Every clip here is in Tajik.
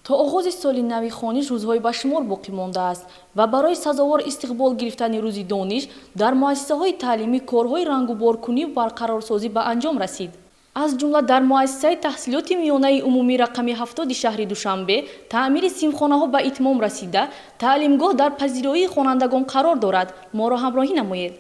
То оғози соли нави хониш рӯзҳои ба шумор боқӣ мондааст ва барои сазовор истиқбол гирифтани рӯзи дониш дар муассисаҳои таълимӣ корҳои рангуборкунию барқарорсозӣ ба анҷом расид. Аз ҷумла дар муассисаи таҳсилоти миёнаи умумӣ рақами 70 шаҳри Душанбе таъмири синфхонаҳо ба итмом расида, таълимгоҳ дар пазироии хонандагон қарор дорад. Моро ҳамроҳӣ намоед.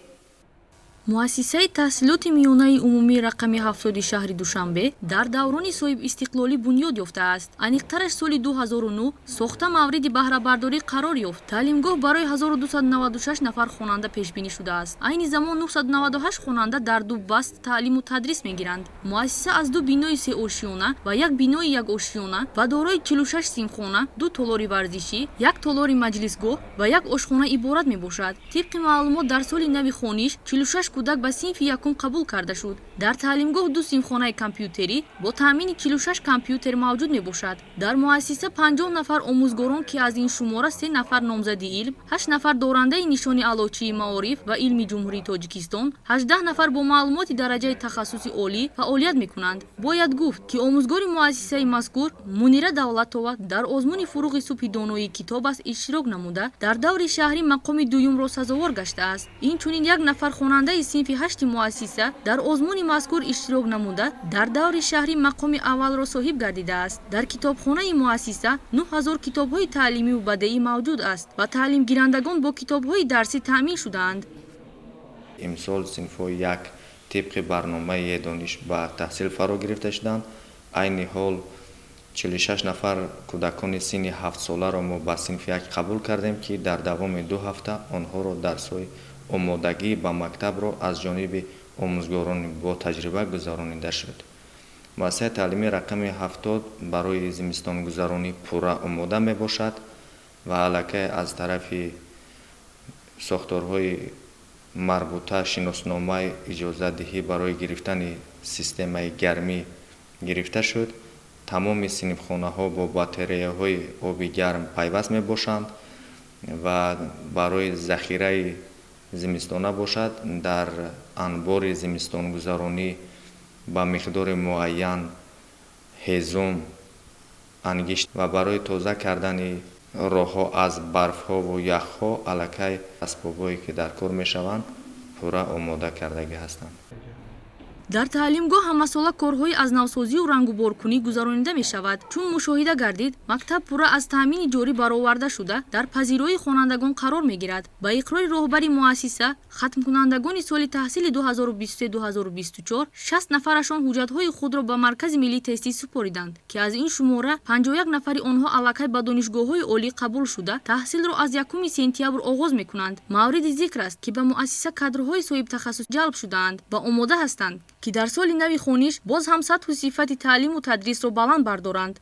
Муассисаи таҳсилоти миёнаи умумии рақами 70 шаҳри Душанбе дар даврони соҳибистиқлолӣ бунёд ёфтааст. Аниқтараш, соли 2009 сохта, мавриди баҳрабардорӣ қарор ёфт. Таълимгоҳ барои 1296 нафар хонанда пешбинӣ шудааст. Айни замон 998 хонанда дар ду баст таълиму тадрис мегиранд. Муассиса аз ду бинои сеошёна ва як бинои якошёна ва дорои 46 синфхона, ду толори варзишӣ, як толори маҷлисгоҳ ва як ошхона иборат мебошад. Тибқи маълумот, дар соли нави хониш 46 кӯдак ба синфи якум қабул карда шуд. Дар таълимгоҳ ду синфхонаи компютерӣ бо таъмини 46 компютер мавҷуд мебошад. Дар муассиса 50 нафар омӯзгорон, ки аз ин шумора се нафар номзади илм, ҳашт нафар дорандаи нишони Аълочии маориф ва илми Ҷумҳурии Тоҷикистон, 18 нафар бо маълумоти дараҷаи тахассуси олӣ фаъолият мекунанд. Бояд гуфт, ки омӯзгори муассисаи мазкур Мунира Давлатова дар озмуни «Фуруғи субҳи доноии китоб аст» иштирок намуда, дар даври шаҳрӣ мақоми дуюмро сазовор гаштааст. Инчунин як нафар хонандаи синфи ҳашти муассиса дар озмуни мазкур иштирок намуда, дар даври шаҳрӣ мақоми аввалро соҳиб гардидааст. Дар китобхонаи муассиса 9000 китобҳои таълимиву бадеӣ мавҷуд аст ва таълимгирандагон бо китобҳои дарсӣ таъмин шудаанд. Имсол синфҳои як тибқи барномаи «Е-дониш» ба таҳсил фаро гирифта шуданд. Айни ҳол 46 нафар кӯдакони синни 7-соларо мо ба синфи як қабул кардем, ки дар давоми 2 ҳафта онҳоро дарсҳои омодагӣ ба мактабро аз ҷониби омӯзгорони ботаҷриба гузаронида шуд. Муассисаи таълимии рақами 70 барои зимистонгузаронӣ пурра омода мебошад ва аллакай аз тарафи сохторҳои марбута шиносномаи иҷозатдиҳӣ барои гирифтани системаи гармӣ гирифта шуд. Тамоми синфхонаҳо бо батареяҳои оби гарм пайваст мебошанд ва барои захираи зимистона бошад, дар анбори зимистонгузаронӣ ба миқдори муайян ҳезум, ангишт ва барои тоза кардани роҳҳо аз барфҳову яхҳо аллакай асбобҳое, ки дар кор мешаванд, пурра омода кардагӣ ҳастанд. Дар таълимгоҳ ҳамасола корҳои аз навсозию рангуборкунӣ гузаронида мешавад. Чун мушоҳида гардид, мактаб пурра аз таъмини ҷорӣ бароварда шуда, дар пазироии хонандагон қарор мегирад. Ба иқрори роҳбари муассиса, хатмкунандагони соли таҳсили 2023-2024 60 нафарашон ҳуҷҷатҳои худро ба Маркази миллии тестӣ супориданд, ки аз ин шумора 51 нафари онҳо аллакай ба донишгоҳҳои олӣ қабул шуда, таҳсилро аз 1 сентябр оғоз мекунанд. Мавриди зикр аст, ки ба муассиса кадрҳои соҳибтахассус ҷалб шудаанд ва омода ҳастанд, ки дар соли нави хониш боз ҳам сатҳу сифати таълиму тадрисро баланд бардоранд.